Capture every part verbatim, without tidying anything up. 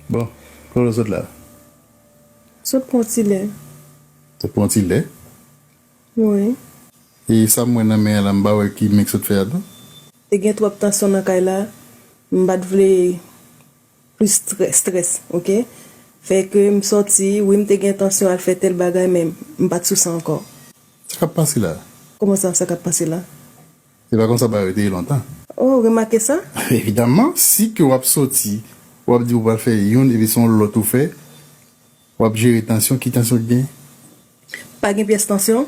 Bon, kote w sot la? Sot pran ti lè. Sot pran ti lè? Wi. E sa m wè nan men an la, m pa wè ki men k sot fè a non. Te gen twòp tansyon nan kay la, m pa t vle plis strès, strès, oke? Fè ke m sòti, wi, m te gen tansyon al fè tèl bagay, men m pa t sou sa ankò. Sa k ap pase la? Kòman sa, sa k ap pase la? Se pa konsa bagay yo te ye lontan. Oh, ou remake sa? Evidamman, si ke w ap soti, w ap di w pral fè youn, epi se yon lòt ou fè, w ap jere tansyon, ki tansyon ki gen? Pa gen pyès tansyon?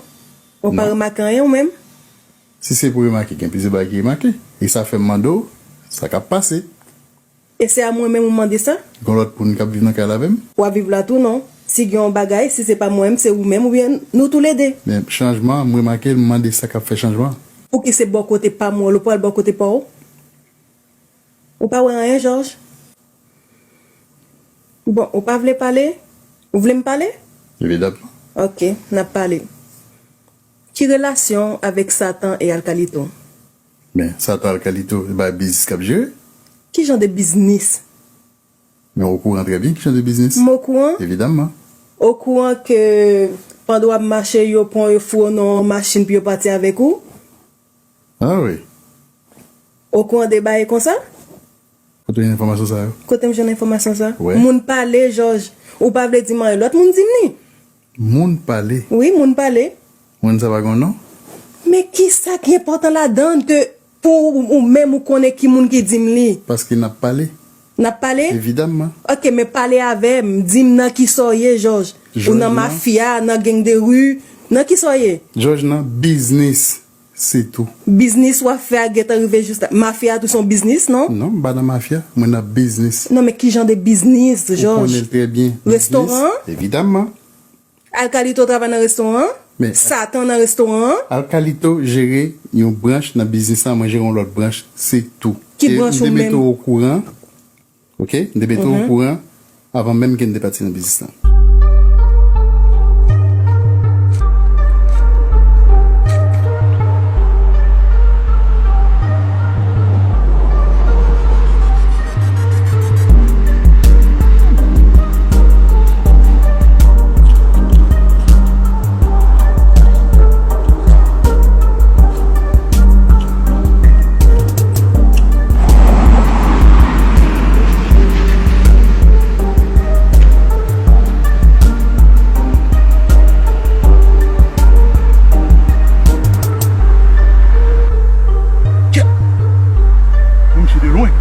Ou pa remake anyen ou menm? Si se pou remake, gen plizyè bagay ki remake. E sa fè m mande w, sa k ap pase? E se a mwen menm ou mande sa? Gon lòt moun k ap viv nan kay la avè m? W ap viv la tou non. Si gen yon bagay, si se pa mwen menm, se ou menm oubyen nou toulede. Men chanjman an, m remake l, m mande sa k ap fè chanjman an. Pouki se bò kote pa m ou pral bò kote pa w? Ou pa wè anyen, Jòj? Bon, ou pa vle pale? Ou vle m pale? Evidamman. Oke, n ap pale. Ki relasyon avèk Satan e Alkalito? Men, Satan Alkalito, se pa biznis k ap jere? Ki jan de biznis? Men okouran trè byen ki jan de biznis. M okouran? Evidamman. Okouran ke pandan w ap mache, yo pran w, yo foure w nan yon machin pou yo pati avèk ou? Ah wi. Okouran de bagay konsa? Kote w jwenn enfòmasyon sa yo? Kote m jwenn enfòmasyon sa? Wi. Moun pale, Jòj. Ou pa vle di m anyen, lòt moun di m li. Moun pale? Wi, moun pale. Moun sa pa gen non? Men ki sa ki enpòtan ladan l ke pou ou, ou menm ou konnen ki moun ki di m li? Paske n ap pale. N ap pale? Evidamman. Oke, men pale avè m. Di m nan ki sa w ye, Jòj. Ou nan mafya, nan gang de ri? Nan ki sa w ye? Jòj nan biznis. Se tou. Biznis w ap fè a gentan rive jis la. Mafya a tou se yon biznis, non? Non, m pa nan mafya. Mwen nan biznis. Non, men ki jan de biznis, Jòj? Ou konnen l trè byen. Restoran an? Biznis, evidamman. Alkalito travay nan restoran an? Men Satan nan restoran an? Alkalito jere yon branch nan biznis la, mwen jere yon lòt branch, se tou. Ki branch ou menm? E m te mete w okouran. Oke, m te mete w okouran avan menm ke n te pati nan biznis lan. Kèt! Mwen, misye de lwen.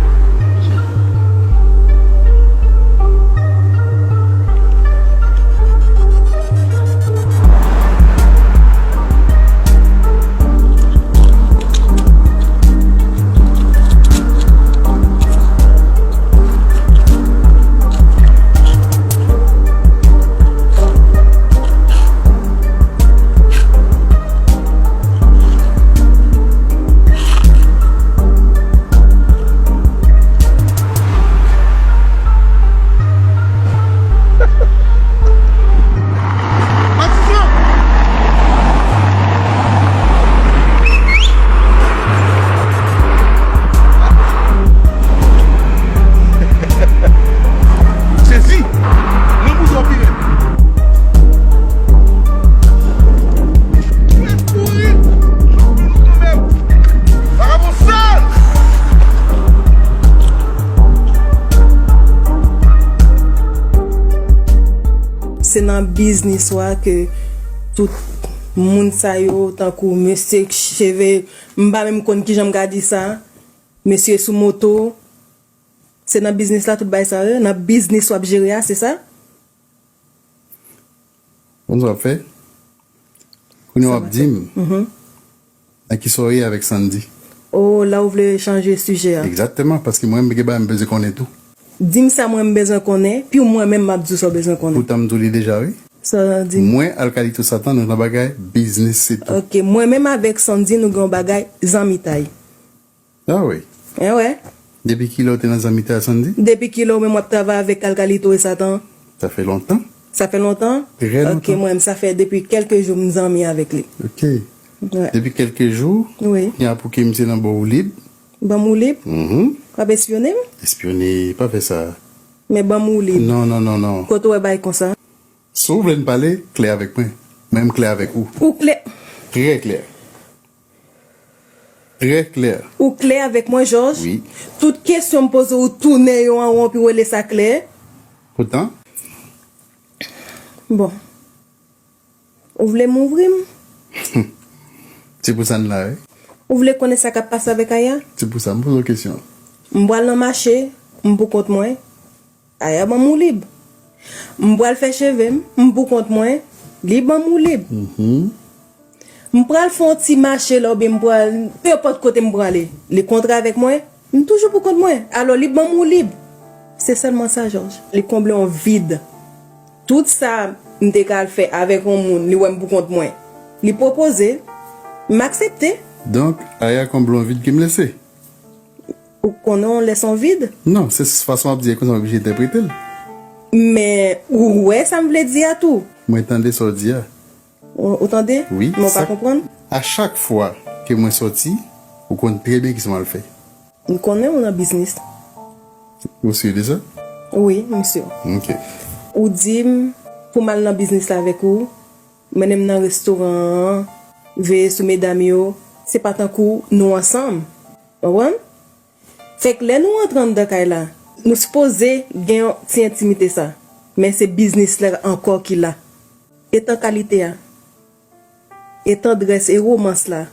Sezi! Nan bouch w ap vire. Jwèt kouri! Vagabon sal! Se nan biznis ou a ke tout moun sa yo, tankou mesye cheve, m pa menm konn kijan m ka di sa, mesye sou moto, se nan biznis la tout bagay sa yo, nan biznis w ap jere a, se sa? Konn sa w ap fè? Kounye a w ap di m nan ki sa w ye avèk Sandy. Oh, la ou vle chanje sijè a. Egzakteman, paske mwen, m gen bagay m bezwen konnen tou. Di m sa mwen m bezwen konnen, pi mwen menm m ap di w sa w bezwen konnen. Poutan m di w li deja, wi. Sa w di? Mwen, Alkalito Satan, nou nan bagay biznis, se tou. Oke, mwen menm avèk Sandy, nou gen yon bagay zanmitay. Ah wi. Eh wè. Depi kilè w te nan zanmitay a Sandy? Depi kilè w menm w ap travay avèk Alkalito e Satan? Sa fè lontan. Sa fè lontan? Trè lontan. Oke, mwen menm, sa fè depi kèlke jou m zanmi avèk li. Oke. Wi. Depi kèlke jou? Wi. Kounye a pou ke misye nan bò w lib? Ban m ou lib? Mhm. W ap espyone m? Espyone, pa fè sa. Men ban m woulib. Non, non, non, non. Kote w wè bagay konsa? Si w vle n pale, klè avèk mwen. Menm klè avèk ou. Ou klè. Trè klè. Trè klè. Ou klè avèk mwen, Jòj? Wi. Tout kesyon m poze ou tounen yo an won pi w rele sa klè? Poutan, Bon. Ou vle m ouvri m? Se pou sa n la, wi. Ou vle konnen sa k ap pase avèk Aya? Se pou sa m poze w kesyon. M pral nan mache, m pou kont mwen. Aya ban m woulib. M pral fè cheve m, m pou kont mwen. Li ban m woulib. M pral fè yon ti mache la oubyen m pral nenpòt kote m prale. Li kontre avèk mwen, m toujou pou kont mwen. Alò li ban m woulib. Se sèlman sa, Jòj. Li konble yon vid. Tout sa m te ka al fè avèk yon moun, li wè m pou kont mwen. Li pwopoze, m aksepte. Donk, Aya konble yon vid ke m lese. Ou konnen yon lè se yon vid? Non, se fason w ap di l konsa m oblije entèprete l. Men ou wè sa m vle di a tou. Mwen tande sa w di a. Ou, ou tande? Wi. Men ou pa konprann? A chak fwa ke mwen sòti, ou konn trè byen kisa m al fè. M konnen ou nan biznis. Ou si de sa? Wi, m si. Ok. Ou di m pou m al nan biznis la avèk ou, mennen m nan restoran an, veye sou medam yo, se pa tankou nou ansanm. Konprann? Fèk lè nou antre anndan kay la, nou sipoze gen yon ti entimite sa. Men se biznis la ankò ki la. E tan kalite a? E tandrès e womans la?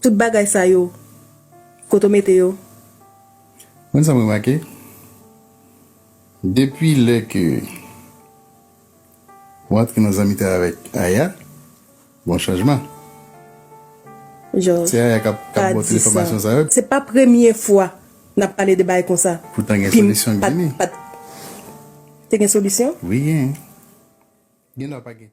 Tout bagay sa yo, kote w mete yo? Konn sa m remake? Depi lè ke ou antre nan zanmitay avèk Aya, bon chanjman. Jòj, Se Aya k ap k ap pa ba w di tout enfòmasyon sa. Sa yo. Se pa premye fwa n ap pale de bagay konsa. Poutan gen Pi m solisyon k pa t, vini. Pa t, te gen solisyon? Wi, gen. Gen dwa pa gen.